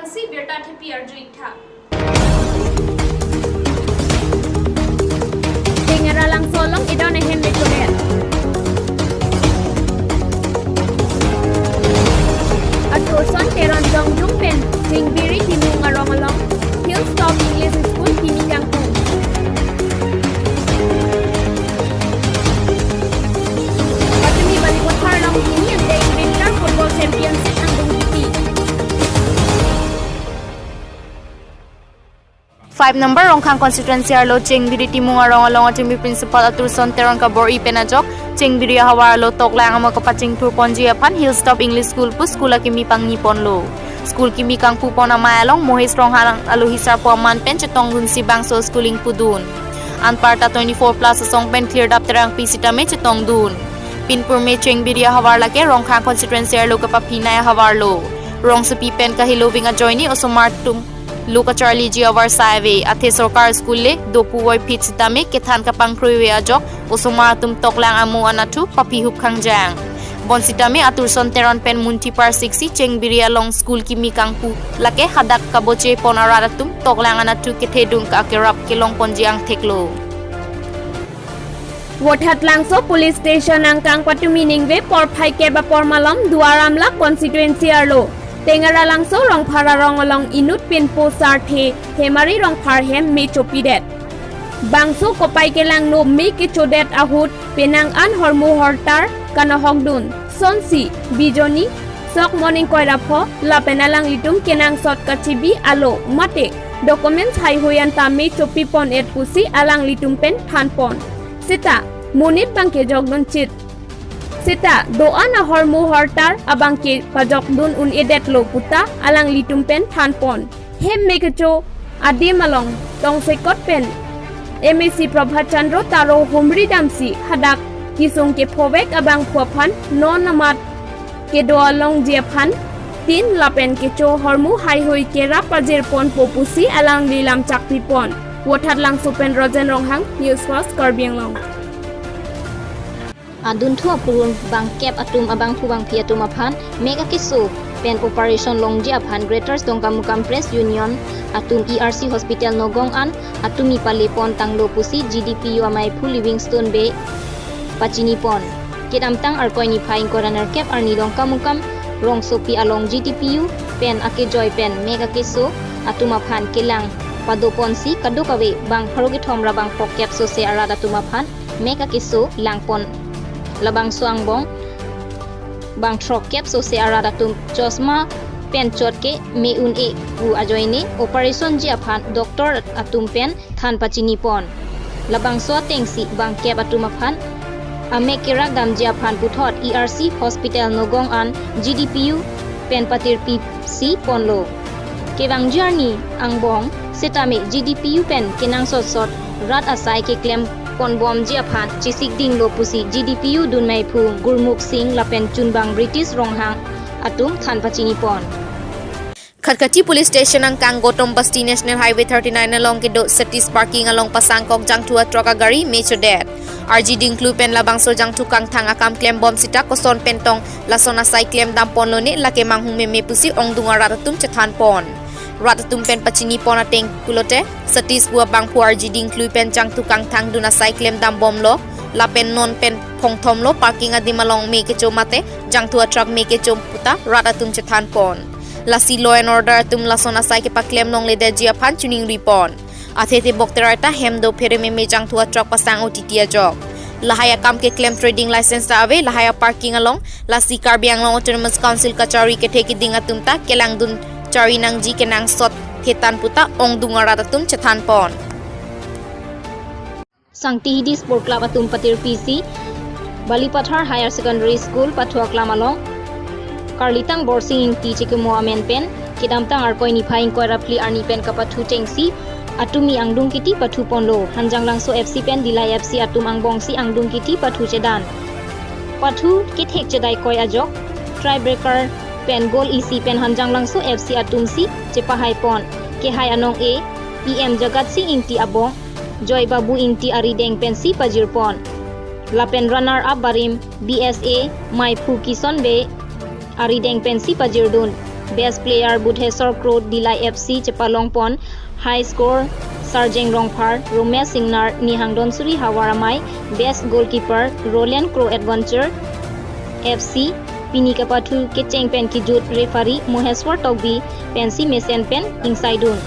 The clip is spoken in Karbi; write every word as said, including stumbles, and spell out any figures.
Si birta thepi arju-ik tha. Tenggara Langso along edon ahem mechodet. Aturson Teron Jongjung pen Chingbiri Timung arong along Hilltop English School kimi kangpu. Patumi Balipathar along kimi ante Winter Football Championship angdung kiti. Five number Rongkhang constituency arlo Chingbiri Timung arong along atumi principal Aturson Teron kabor-i pen ajok Chingbiri ahavar arlo toklang amo kapachingthur ponji aphan Hilltop English School pu school akimi pangni ponlo. School kimi kangpu pon amei along Mohesh Ronghang alohi sarpo aman pen chetongdunsi bangso school ingpudun. Anparta twenty-four plus asong pen Thirdap Terangpi sitame chetongdun. Pinpur me Chingbiri ahavar lake Rongkhang constituency arlo kapaphinei ahavar lo. Rongsopi pen kahiloving ajoine osomar atum lo kacharliji avarsai ave, athe sorkar school le dopu voiphit sitame kethan kapangkroive ajok osomar atum toklang amo anatthu paphihup khangjang. Bonsitame Aturson Teron pen munthi parsiksi Chingbiri along school kimi kangpu lake hadak kaboche pon arat atum toklang anatthu kethedung ka akerap kelong ponji angthek lo. Vothatlangso Police Station angkang patumi ningve porphai kep apor malom Duar Amla constituency arlo Tenggara Langso Rongphar arong along inut pinpo sarthe Hemari Rongphar hem mechopidet. Bangso kopai kelangno me kechodet ahut penang an hormu hortar kanohokdun. Sonsi, Bijoni, sok morning koirapho, lapen alanglitum kenangsot kachibi alo mate documents haihui anta mechopi pon-et pusi alanglitum pen than pon. Seta, monit abangke jokdun chit. Seta, do-an ahormu hortar abangke pajokdun un-edetlo puta alanglitum pen than pon. Hem me kecho adim along tongsekot pen M A C Prabhat Chandra Taro humri damsi hadak kesung kephovek abangphu aphan non amat kedo alongji aphan tin lapen kecho hormu haihui kerap pajir ponpo pusi alangli lam chakpi pon. Vothatlangso pen Rojen Ronghang, News First Karbi Anglong. Adunthu apurun bangkep atum abangphu bangphi atum aphan mek akeso pen operation longji aphan Greater Dongkamukam Press Union atum E R C Hospital Nagaon an atumi pale pon tanglo pusi G D P U ameiphu Livingstone Bey pachini pon. Kedamtang Arkoi niphai ingkoi ra nerkep arni Dongkamukam rongsopi along G D P U pen akejoi pen mek akeso atum aphan kelang pado ponsi kadokave bang pharo kethom ra bang phokep sose arat atum aphan mek akeso lang pon. Labangso angbong bang throkkep sose arat atum chosma pen chot ke me un-e pu ajoine operation ji aphan doctor atum pen than pachini pon. Labangso atengsi bangkep atum aphan amek kerak damji aphan puthot E R C Hospital Nagaon an G D P U pen patirpi si ponlo. Kevangji arni angbong setame G D P U pen kenangsot sot rat asai keklem ponbomji aphan chesik dinglo pusi G D P U dunmeiphu Gurmukh Singh lapen chunbang British Ronghang atum than pachini pon. Khatkhati Police Station angkang Gautam Basti National Highway thirty-nine along kedo Satish Parking along pasangkok jangthu atruck agari mechodet. Arji dingklui pen labangso jangthu kangthang akam klembom sita koson pen tong lason asai klemdam ponlone lake manghumeme pusi ongdung arat atum chethan pon. Rat atum pen pachini pon ateng pulote Satish pu abangphu arji dingklui pen jangthu kangthang dun asai klemdam bomlo lapen non pen phongthomlo parking adim along me kecho mate jangthu atruck me kecho puta rat atum chethan pon. Lasi law and order atum lason asai kepaklem longledetji aphan choningri pon. Athe tebok terai ta hem do pherememe jangthu atruck pasang O T T ajok. Lahai akam keklem trading license ta ave lahai aparking along, lasi Karbi Anglong Autonomous Council kachari kethe keding atum ta kelangdun chari nangji kenangsot thetan puta ongdung arat atum chethan pon. Sangti Hidi Sport Club atum patirpi si Balipathar Higher Secondary School pathu aklam along Karlitang Borsing Ingti chekimo amen pen kedamtang Arkoi niphai ingkoi ra phli arni pen kapathu chengsi atumi angdung kiti pathu ponlo. Hanjanglangso F C pen Dillai F C atum angbongsi angdung kiti pathu chedan. Pathu kethek chedaikoi ajok tiebreaker pen goal isi pen Hanjanglangso F C atumsi chepahai pon. Kehai anong-e P M Jagat Singh Ingti abong Joy Babu Ingti arideng pensi pajir pon. Lapen runner up barim B S A meiphu Kison Bey arideng pensi pajirdun. Best player Budhesor Kro Dillai F C chepalongpon high score Sarjeng Rongphar, Romesh Singnar, Nihang Donsuri Hawar amei, best goalkeeper Roland Kro Adventure F C, pini kapathu kecheng pen kejut referee Moheswar Tokbi pensi mesen pen ingsaidun.